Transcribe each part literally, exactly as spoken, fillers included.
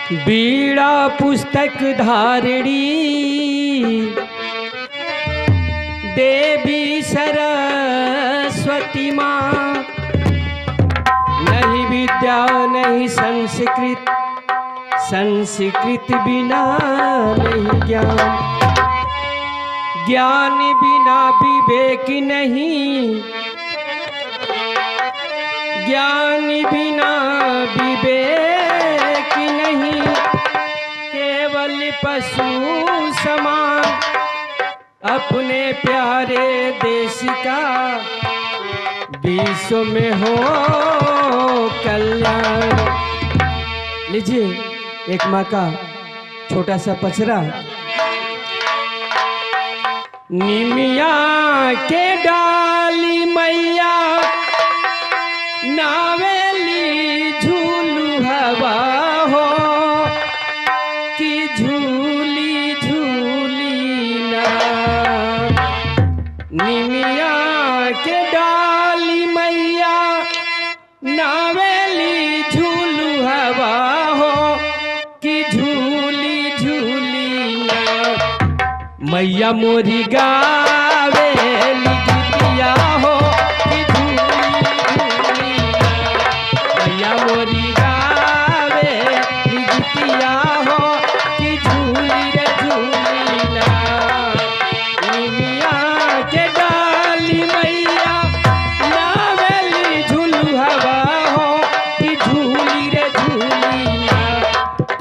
बीड़ा पुस्तक धारिणी देवी सरस्वती माँ, नहीं विद्या नहीं संस्कृत, संस्कृत बिना नहीं ज्ञान, ज्ञान बिना विवेक नहीं, ज्ञान बिना विवेक नहीं, केवल पशु समान। अपने प्यारे देश का विश्व में हो कल्याण। लीजिए, एक माँ का छोटा सा पचरा। निमिया के डाली मैया नावेली झूलू हवा हो, कि झूली झूली ना। निमिया के डाली मैया नावेली झूलू हवा हो, कि झूली झूली ना। मैया मोरी गावेली गीतिया हो, कि झूली झूली ना। मैया मोरी गावेली गीतिया हो, कि झूली रे झूली ना। निमिया के डाली मैया नावेली झूलू हवा हो, कि झूली रे झूली ना।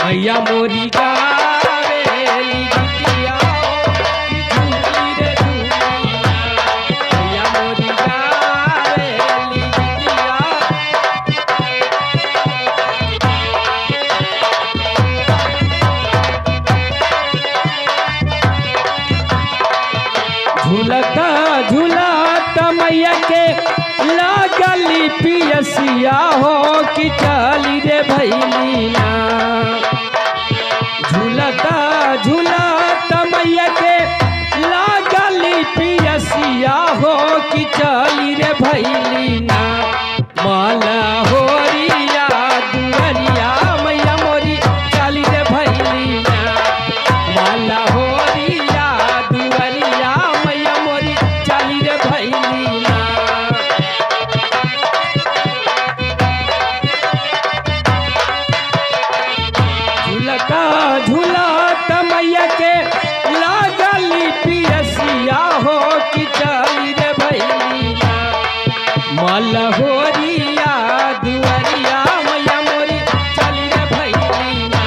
मैया मोरी गावेली गीतिया हो, कि झूली रे झूली ना। मैया मोरी गावेली गीतिया। झूलता झूलता मैया के लागली पियसिया हो, कि चली रे भैली ना। झूलता झूलता मैया के लागली पियसिया हो, कि चली रे भैली ना। माला होरिया दुअरिया मैया मोरी चली रे भैली ना। माला होरिया दुअरिया मैया मोरी चली रे भैली ना। झुलता झुलत मैया के लागली पियसिया हो कि चली रे भैली ना। मलहोरिया दुअरिया मैया मोरी चली रे भैली ना।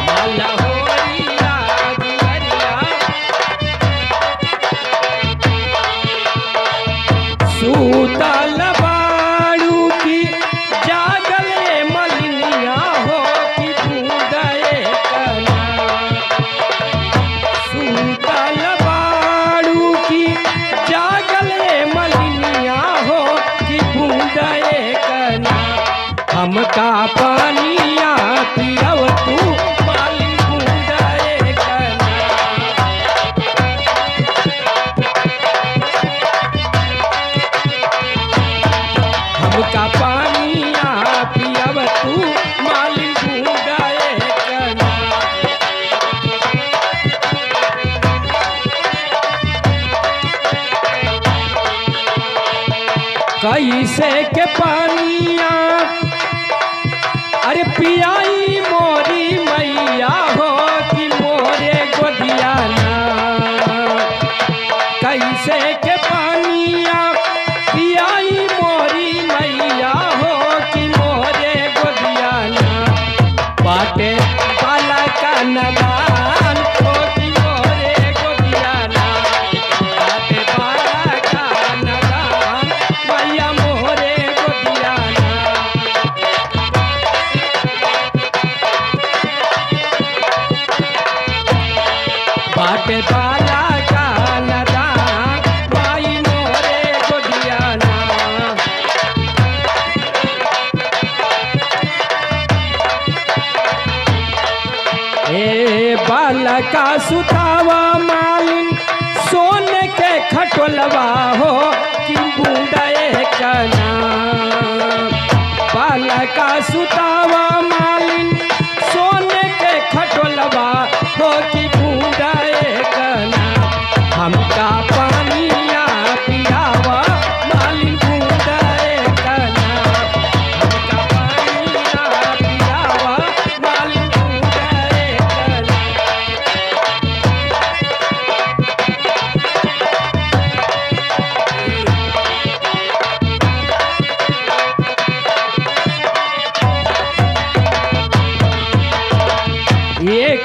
मलहोरिया दुअरिया। सूतल बाड़ू की जागल ए मलिनिया हो कि बूंद एक ना। सूतल बाड़ू की जागल ए मलिनिया हो कि बूंद एक ना। हमका पानिया पियव तू मालिन बूंद एक ना। हमका पानिया पियव तू मालिन बूंद एक ना। कैसे के पानिया अरे पियाई मोरी मैया हो कि मोरे गोदिया ना। कैसे के पानिया पियाई मोरी मैया हो कि मोरे गोदिया ना। बाटे बालका नदान हो कि मोरे गोदिया ना। बाटे बालका नदान मैया मोरे गोदिया ना। बाटे बालका नदान माई मोरे गोदिया ना। ए बालका सुतावा मालिन सोन के खटोलवा हो कि बूंद एक ना। बालका सुतावा मालिन सोन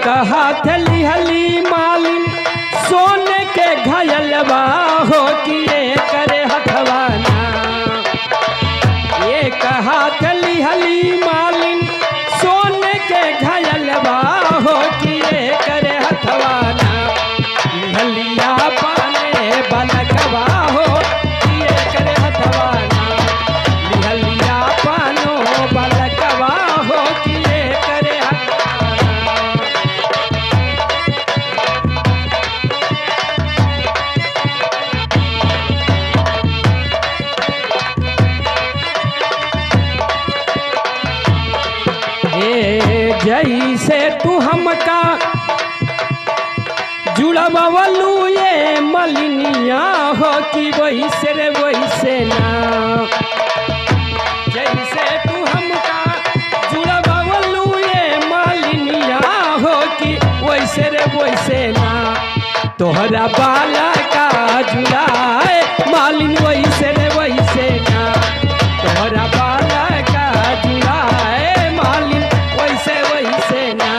एक हाथ लिहली मालिन सोने के घयलवा हो कि एकरे हथवा ना। एक हाथ लिहली मालिन सोने के घयलवा हो कि एकरे हथवा ना। लिहलिया पाने बलकवा हो कि एकरे हथवा ना। लिहलिया पानो बलकवा हो कि एकरे हथवा ना। ए, जैसे तू हमका जुड़वलू ये मलिनिया हो कि वैसे रे वैसे ना। जैसे तू हमका जुड़वलू ये मलिनिया हो कि वैसे रे वैसे ना। तोहरा बाला का जुड़ाए मालिन वैसे रे वैसे ना। तोहरा बाला का जुड़ाए मालिन वैसे वैसे ना।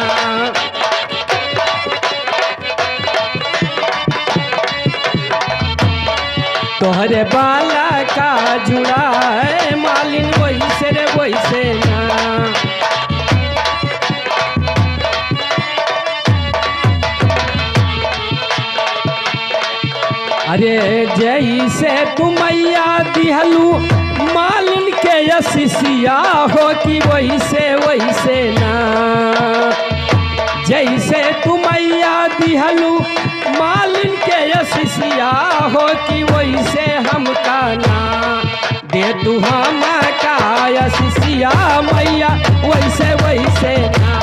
तोहरे बाला का जुड़ाए मालिन वैसे रे वैसे ना। अरे जैसे तू मैया दिहलू मालिन के असिसिया हो कि वैसे वैसे ना। जैसे तू मैया दिहलू मालिन के असिसिया हो कि वैसे हमका ना। दे तू हमका असिसिया मैया वैसे वैसे ना।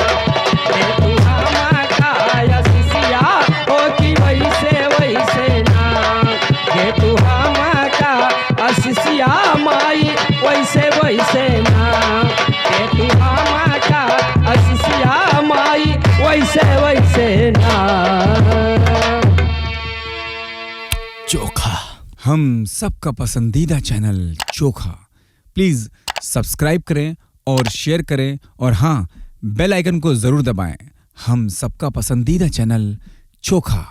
दे तू हमका असिसिया हो कि वैसे वैसे ना। दे तू हमका असिसिया माई वैसे वैसे ना। दे तू हमका असिसिया माई वैसे वैसे ना। चोखा, हम सबका पसंदीदा चैनल चोखा। प्लीज सब्सक्राइब करें और शेयर करें और हाँ, बेल आइकन को जरूर दबाएं। हम सबका पसंदीदा चैनल चोखा।